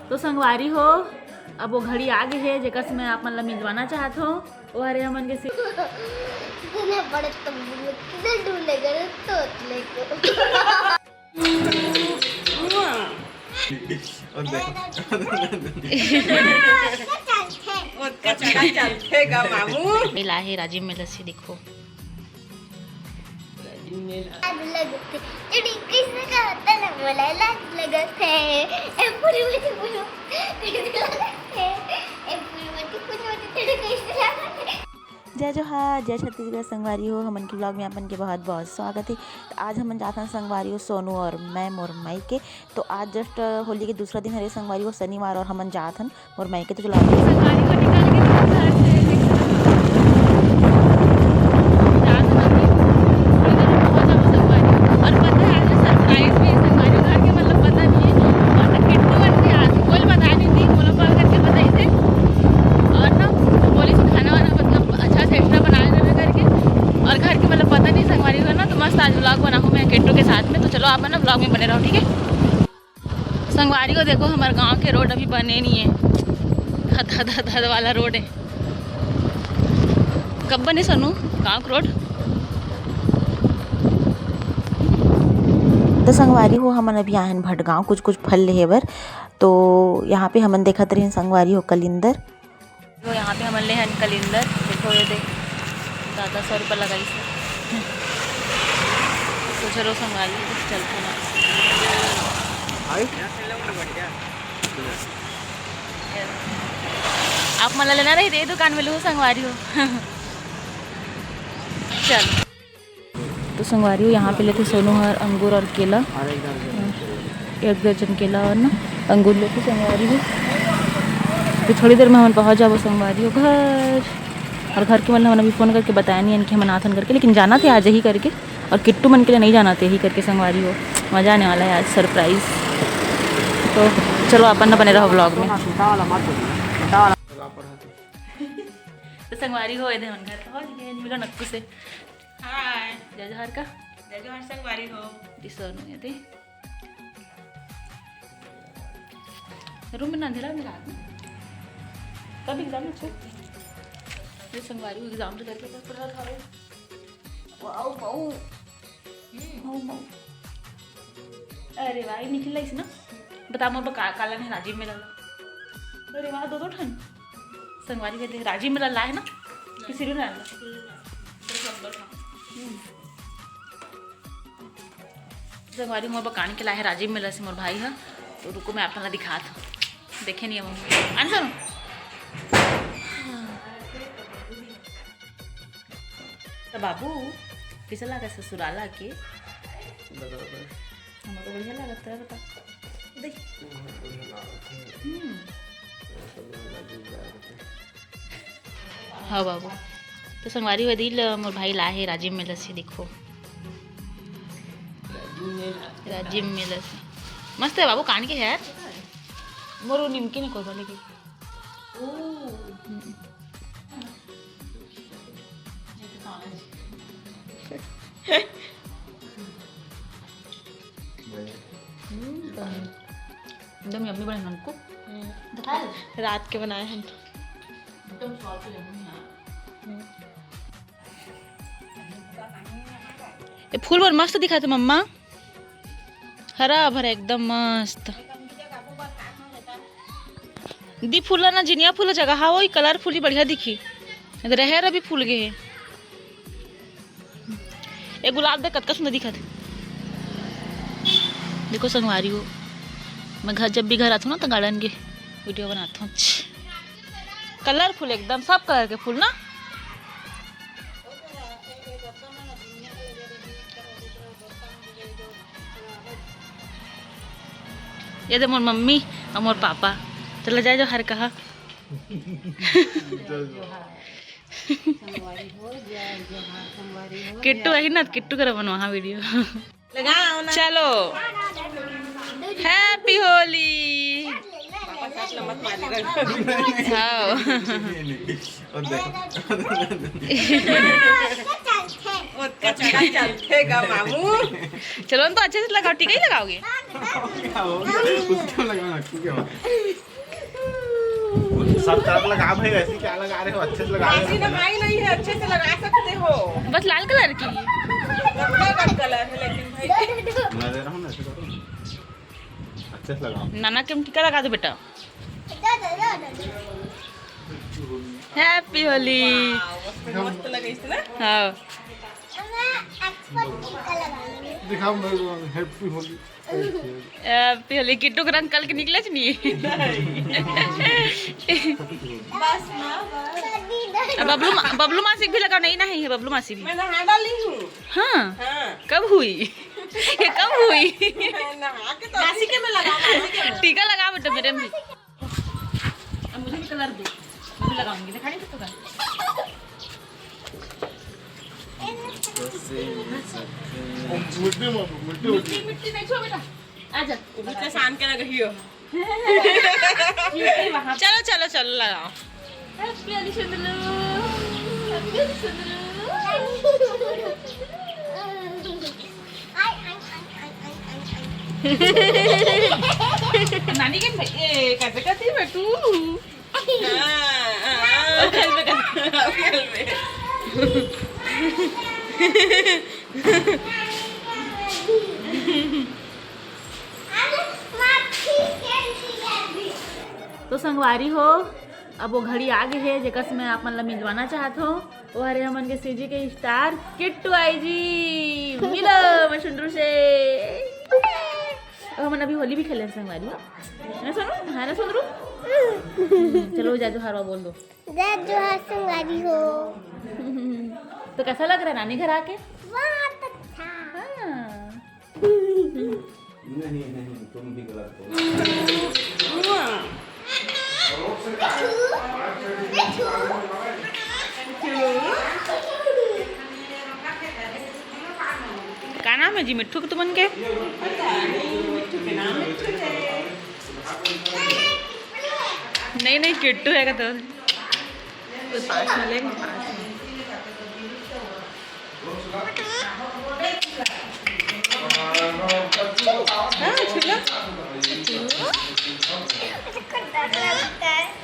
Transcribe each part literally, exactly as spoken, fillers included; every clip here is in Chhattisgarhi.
तो संगवारी हो, अब वो घड़ी आ गे हे, जेकर से मैं आप मन ला मिलवाना चाहत हूँ। वो हरे हमन के सि- इतने बड़े तंबू में किधर ढूंढेगा रे तोतले को? और देखो। ओतका चढ़ा चलथे गा मामू। मिला हे राजिम में लस्सी, देखो। लाज लगथे। चुड़ी कइसे कहत हे ना, मोला लाज लगथे। ए फूल मती फूल, कइसे लगथे? ए फूल मती फूल मती, चुड़ी कइसे लगथे? जय जोहार, जय छत्तीसगढ़ संगवारी हो, हमन के vlog में आपन के बहुत बहुत स्वागत हे। तो आज हमन जात हन संगवारी हो, सोनू और मैं मोर मायके। तो आज just होली के दूसरा दिन हरे संगवारी हो, शनिवार, और हमन जात हन मोर मायके। तो चलो आप संगवारी को निकाल के घर से जात हन अभी। इधर पहुंचा वो संगवारी। और पता है, आज surprise भी है संगवारी। घर के मतलब पता नहीं है। और किट्टू बन के आज कोई बताया नहीं थी, बोला कॉल करके बताई थे। और ना बोली से खाना वाना मतलब अच्छा से extra बना लेना करके। और घर के मतलब पता नहीं संगवारी हो ना, तो मस्त आज vlog बनाहूँ मैं किट्टू के साथ में। तो चलो आप ना vlog में बने रहो, ठीक है। संगवारी हो, देखो, हमर गांव के रोड अभी बने नहीं है। हद, हद, हद, हद वाला रोड है। कब बने सोनू गांव के रोड? तो संगवारी हो, हमन अभी आए हन भटगांव कुछ, कुछ फल लेहे बर। तो यहाँ पे हमन देखत रहिन संगवारी हो कलिंदर। तो यहाँ पे हमन ले हन कलिंदर, देखो ये दे, दादा सौ रुपये लगाइस हे। तो चलो संगवारी, चलते ना। आप मन ला लेना रही, ये दुकान में लूहू संगवारी हो। चल। तो संगवारी हो, यहाँ पे लेथे सोनू हर अंगूर और केला, एक दर्जन केला और ना अंगूर लेथे संगवारी हो। तो थोड़ी देर में हमन पहुँच जाबो संगवारी हो घर। और घर के मन हमन अभी फोन करके बताया नहीं कि हमन आथन करके, लेकिन जाना थे आज ही करके। और किट्टू मन के लिए नहीं जाना थे ही करके संगवारी हो। मज़ा आने वाला है आज, surprise। तो चलो अपन ना बने रहो vlog में। तो संगवारी हो, ये दे हमन घर पहुँच गए, मिलो नक्कू से। हाय। जय जोहार का। जय जोहार संगवारी हो। दिसो नु ये दे। रूम में ना अंधेरा, अंधेरा आदमी। कब exam है छो? ये संगवारी को exam तो करके बस पढ़ा था रे। Wow, wow. Hmm. Wow, wow. अरे वाह, ये निकला इस ना। बता मोर बका-, काला नहीं राजीव में लाला। अरे वाह, दो दो ठन। संगवारी के देख, राजीव में लाला है ना? किसी भी लाला। हम्म। संगवारी मोर बकान के लाए हे राजीव मेला से मोर भाई ह, तो रुको मैं आप मन ला दिखात हूँ। देखे नहीं हम। आन सुनो। तो बाबू, कैसा लगा ससुराल आके? बराबर। हमको तो बढ़िया लगा, तेरा बता। देख। बहुत बढ़िया लगा। हम्म। ऐसा लगा, लगा, लगा। हाँ बाबू। तो संगवारी हो दे ल मोर भाई ला हे राजीव मेला से, देखो। राजीव मेला से। मस्त है बाबू, कान के है यार। मोर वो निमकी ने कोई लेके। हम्म, एकदम yummy बने हमको। हम्म। रात के बनाए हैं। एकदम soft yummy है। हम्म। ये फूल बर मस्त दिखत हे मम्मा, हरा भरा एकदम मस्त। दी फूल ना, जिनिया फूल जगह हा, वही colourful ही बढ़िया दिखी। ये तो रहर अभी फूल गए हे। ये गुलाब देख कतका सुंदर दिखत हे। देखो संगवारी हो, मैं घर, जब भी घर आथों ना तो garden के video बनाथों। Colourful एकदम, सब colour के फूल ना। ये दे मोर मम्मी और मोर पापा। चला जाए जो हर कहा। संगवारी हो, जय जोहार, संगवारी हो, किट्टू जय अही ना, किट्टू करा बनवा, हाँ, video। लगाओ ना। चलो, Happy Holi। पापा साथ ला मत मारी। हाँ। और देखो। कचरा चलथे गा मामू। चलो ना, तो अच्छे से लगाओ, टीका ही लगाओगे। उसको लगाना, ठीक है। सब तरफ लगा भाई, वैसे क्या लगा रहे हो? अच्छे से लगा रहे हो। ऐसी नहाई नहीं है, अच्छे से लगा सकते हो। बस लाल कलर की। कलर है लेकिन भाई। मैं दे रहा हूँ ना, ऐसे करो। अच्छे से लगाओ। नाना के टीका लगा दो बेटा। हैप्पी होली। वाह, मस्त, मस्त लगे इसमें। हाँ। दिखा मेरे को, हैप्पी होली। हैप्पी होली। किट्टू के रंग कल के निकले च नहीं। बस ना, बस। अब बबलू मा-, बबलू मासी भी लगा, नहीं ना है ये बबलू मासी भी। मैं नहा डाली हूँ। हाँ। हाँ। कब हुई? ये कब हुई? नहा के तो नासिके में लगा, नासिके में। टीका लगा बेटा मेरे में भी। अब मुझे भी कलर दे, मैं भी लगाऊंगी। दिखा नहीं सकता। मिट्टी मारो, मिट्टी उठे। मिट्टी, मिट्टी नहीं छुआ बेटा। आजा। नीचे सान के लग रही हो। चलो, चलो, चलो, लगाओ। Happy होली सुंदरू। Happy होली सुंदरू। नानी के ए, कैसे करती है बेटू? हाँ, हाँ, हाँ। अब खेल में कर, अब खेल में। तो संगवारी हो, अब वो घड़ी आ गे हे, जेकर से मैं आप मन ला मिलवाना चाहत हूँ। वो हरे हमन के सीजी के स्टार किट्टू आई जी। मिलो मशुंदरू से। अब हमन अभी होली भी खेले संगवारी हो। ना सुनो, हाँ ना सुंदरू। चलो जा जोहार बोल दो। जय जोहार संगवारी हो। तो कैसा लग रहा है नानी घर आके? बहुत अच्छा। हाँ। नहीं, नहीं, तुम भी गलत हो। का नाम है जी मिट्ठू के तुमन के? नहीं, नहीं, किट्टू है का तो। तो पास में लेंगे, पास में। हाँ, छू लो।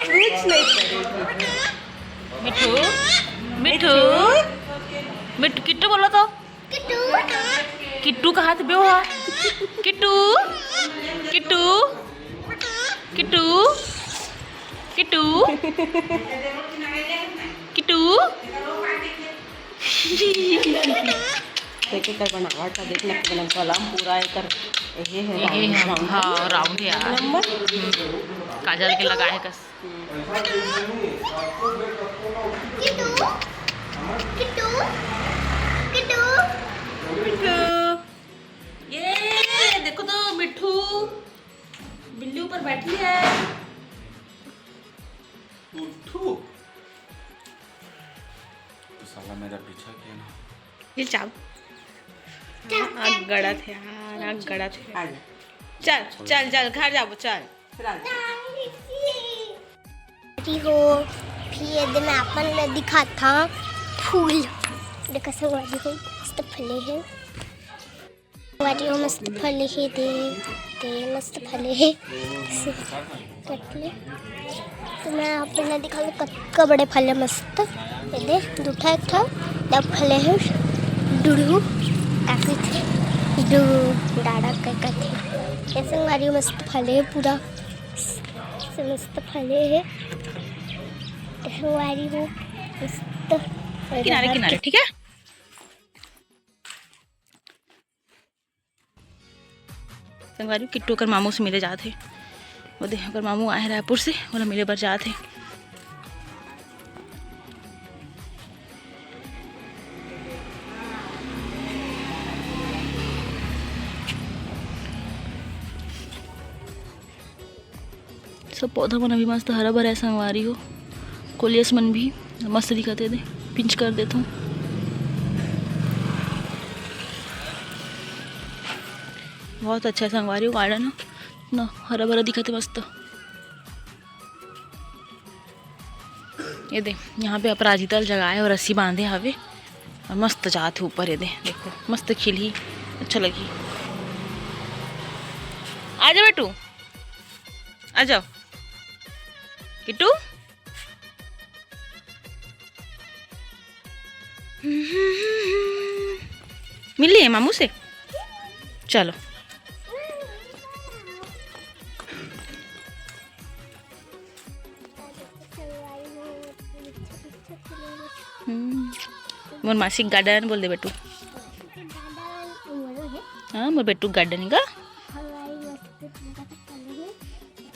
कुछ नहीं करेगी। मिट्ठू, मिट्ठू, मिट्ठू, किट्टू बोलो तो। किट्टू। किट्टू कहा थे बेवा? किट्टू, किट्टू, किट्टू, किट्टू, किट्टू। देख एकर बनावट ला, देख ना, एकदम कलम पूरा एकर, एहे है, एहे round, है, round। हाँ, round है यार। नंबर। हम्म। काजल के लगा है कस। किट्टू, किट्टू, किट्टू, किट्टू। ये देखो तो मिट्ठू बिल्ली ऊपर बैठी है। उठू। तो साला मेरा पीछा किया ना। ये चाप। आग गड़त है यार, आग गड़त है। आ जा। चल, चल, चल, घर जाबो, चल। चल, आ जा। हो, फिर ये दे मैं अपन ले दिखाता फूल। देखो संगवारी हो, मस्त फले है। संगवारी हो, मस्त फले हे दे, दे मस्त फले हे। कट ले। तो मैं आप लोग दिखा दूँ कतका बड़े फले मस्त। ये दे, दू ठा, एक ठा, तब फले हे। डुड़ू, ताकि थे, डुड़ू, डाड़ा कर कथे। ये संगवारी हो, मस्त फले हे पूरा। से मस्त फले हे। संगवारी हो, मस्त। किनारे, किनारे, ठीक है? संगवारी, किट्टू ओकर मामू से मिले जात हे। वो दे, ओकर मामू आए हे रायपुर से, ओला मिले बर जात हे। सब पौधा मन अभी मस्त हरा भरा हे संगवारी हो। कोलियस मन भी मस्त दिखत हे, दे, pinch कर देथों। बहुत अच्छा हे संगवारी हो garden, ना हरा भरा दिखत हे मस्त। ये दे, यहाँ पे अपराजिता ल जगाए हे अउ रस्सी बांधे हवे। अउ मस्त जात हे ऊपर, ये दे, देखो, मस्त खिलही, अच्छा लगही। आ जा बेटू, आ जाओ। किट्टू, मिल लिए मामू से? चलो। हम्म, मोर मासी garden बोल दे बेटू। हाँ, मोर बेटू garden का।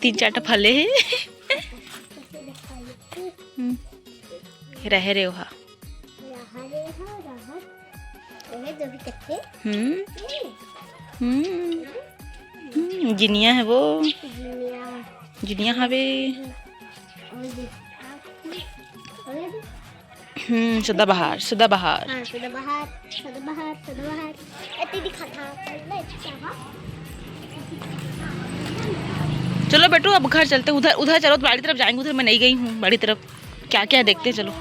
तीन चार ठा फले हे। हम्म, रहे रे ओहा। हम्म। हम्म, जिनिया हे वो। जिनिया हवे। हम्म, सदाबहार, सदाबहार। हाँ, सदाबहार, सदाबहार, सदाबहार। चलो बेटू, अब घर चलते हैं। उधर, उधर चलो, बाड़ी तरफ जाएंगे। उधर मैं नहीं गई हूँ, बाड़ी तरफ क्या क्या है, देखते हैं। चलो।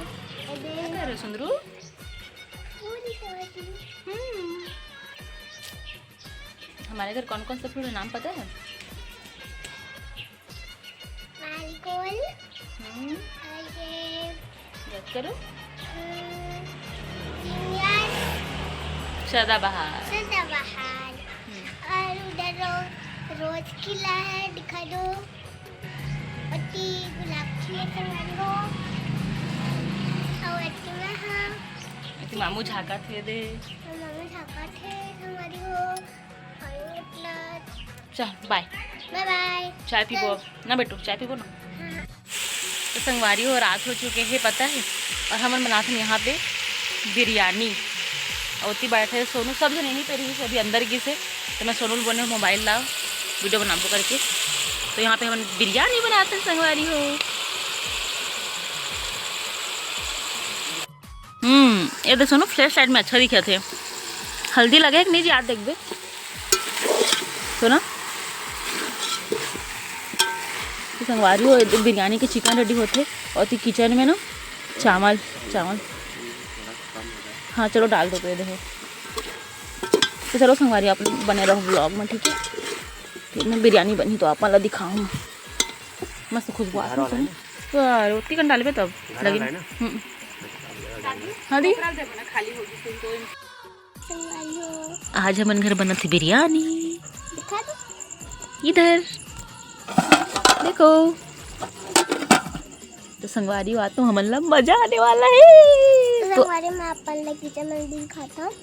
हमारे घर कौन कौन से फूल है, नाम पता है? मारीगोल्ड। हम्म। और ये, याद करो। हम्म, जिनिया। सदाबहार। सदाबहार। हम्म। और उधर रो-, रोज खिला है, दिखा दो। अति गुलाब खिले संगवारी हो। और अति में हाँ। अति मामू झाका थे दे। और मामू झाका थे संगवारी हो। और मतलब चल, bye। Bye bye। चाय पीबो चल। अब ना बेटू, चाय पीबो ना। हाँ। तो संगवारी हो, रात हो चुके हे, पता है, और हमन बनात हन यहाँ पे बिरयानी। और ओती बैठे सोनू, सब जन यहीं पे रही, अभी अंदर गिस हे, तो मैं सोनू ल बोले mobile ला, video बनाबो करके। तो यहाँ पे हमन बिरयानी बनात हन संगवारी हो। हम्म, ये दे सोनू, flashlight में अच्छा दिखत हे। हल्दी लगे हे कि नहीं जी, आज देखबे। सुना, तो संगवारी हो, ये दे बिरयानी के chicken ready होथे, और ती kitchen में ना चावल, चावल, हाँ चलो डाल दो, तो ये देखो। तो चलो संगवारी, आप लोग बने रहो vlog में, ठीक है? फिर मैं बिरयानी बनी तो आप वाला दिखाऊँ। मस्त खुशबू आत हे ना। तो रोटी कन डालबे तब लगी। हम्म। हाँ दी। आज हमन घर बनत हे बिरयानी। दिखा दो। इधर देखो। तो संगवारी हो, आज तो हमन ला मजा आने वाला है। तो तो संगवारी, मैं अपन ला kitchen में दिखाता हूँ।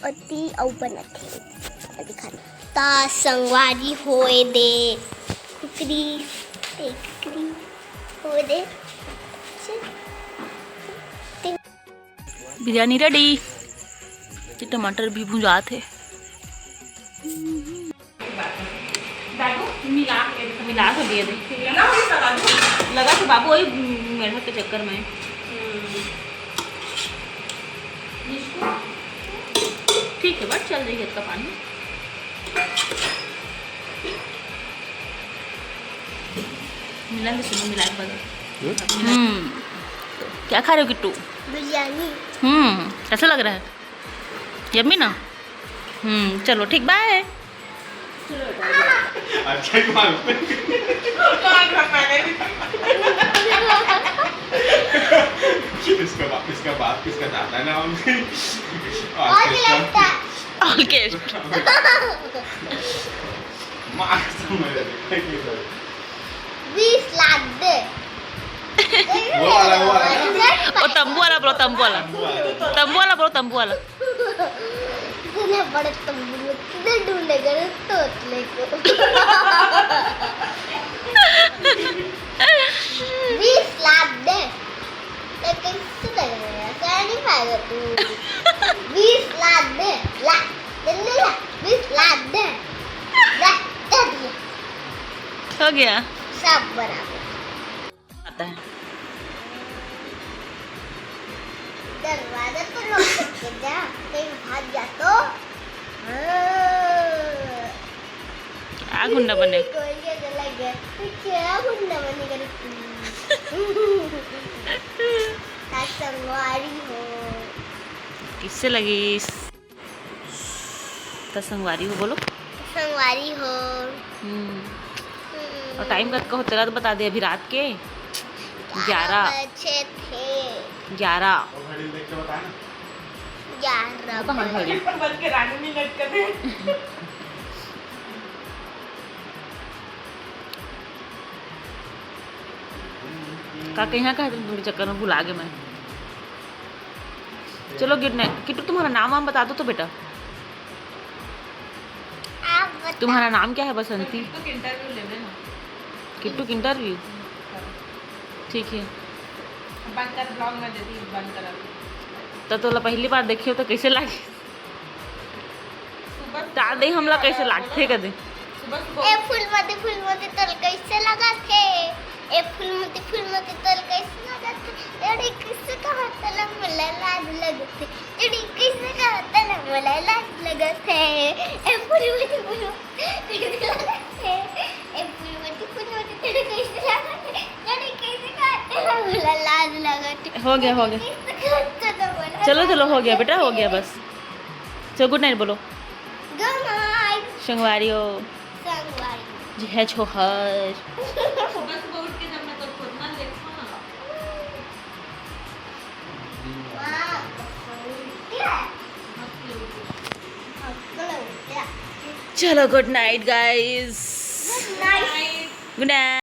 अति अउ बनत हे। दिखाता हूँ। ता संगवारी हो, ये दे कुकरी, ते कुकरी हो दे। बिरयानी ready। ये टमाटर भी भुंजात हे। बाबू, मिला के, मिला के दिए दे। लगा तो बाबू वही मेहनत के चक्कर में। ठीक है, बस चल रही है इसका पानी। मिला दे, सुनो, मिला के बता। हम्म। क्या खा रहे हो किट्टू? बिरयानी। हम्म, कैसा लग रहा है? Yummy ना? हम्म, चलो ठीक, bye। अच्छा, एक बार इसका बाप, इसका बाप, इसका दादा ना हम। और लगता। Okay। मार समझ। बीस लाख दे। वो वाला, वो वाला। ओ, तंबू वाला बोलो, तंबू वाला। तंबू वाला। तंबू वाला बोलो, तंबू वाला। इतने बड़े तंबू में किधर ढूंढेगा रे तोतले को? बीस लाख दे। तो कैसे लगेगा? क्या नहीं पाएगा तू? बीस लाख दे। ला, जल्दी ला। बीस लाख दे। ला, दे दिया। हो गया। सब बराबर। आता है। दरवाजा तो lock करके जा, कहीं भाग जा तो। हाँ। क्या गुंडा बने? कोई ये तो लग गया। तू क्या गुंडा बनेगा रे तू? आज संगवारी हो। कइसे लगिस? त संगवारी हो, बोलो। संगवारी हो। हम्म। हम्म। अउ टाइम कतका होथे, तेला तो बता दे, अभी रात के ग्यारह ग्यारह। बजे थे। ग्यारह। वो घड़ी देख के बता ना। ग्यारह वो कहाँ बजे। घड़ी? बज के रानी मिनट कर दे। का कहिना कहे तुम, चक्कर में भुला गे मैं। चलो गुड नाइट। किट्टू, तुम्हारा नाम वाम बता दो तो बेटा। आप बता। तुम्हारा नाम क्या है बसंती? किट्टू के इंटरव्यू लेबे ना। किट्टू के इंटरव्यू? ठीक है। बंद कर, ब्लॉग में देती, बंद कर अभी। त तोला पहली बार देखे हो तो कैसे लागे? सुबह डाल दे हमला कैसे लागथे कदे। सुबह सुबह ए फूलमती, फूलमती तोल कैसे लगत हे? ए फूलमती, फूलमती तोल कैसे लगत हे? तेरे किससे कहा तला मुला लाज लगत हे? तेरे किससे कहा तला मुला लाज लगत हे? ए फूलमती, फूलमती कैसे लगत हे? ए फूलमती, फूलमती तोल कैसे लगत हे? तेरे किससे कहा तला मुला लाज लगत हे? हो गया, हो गया। किससे कहा तला मुला चलो, लाज चलो, हो गया लगत बेटा, हो हे? गया बस। चलो गुड नाइट बोलो। गुड नाइट। संगवारी हो। संगवारी। जी है छोहर। सुबह सुबह उठ के जब मैं तो खोदना देखा। चलो गुड नाइट गाइस। गुड नाइट। गुड नाइट।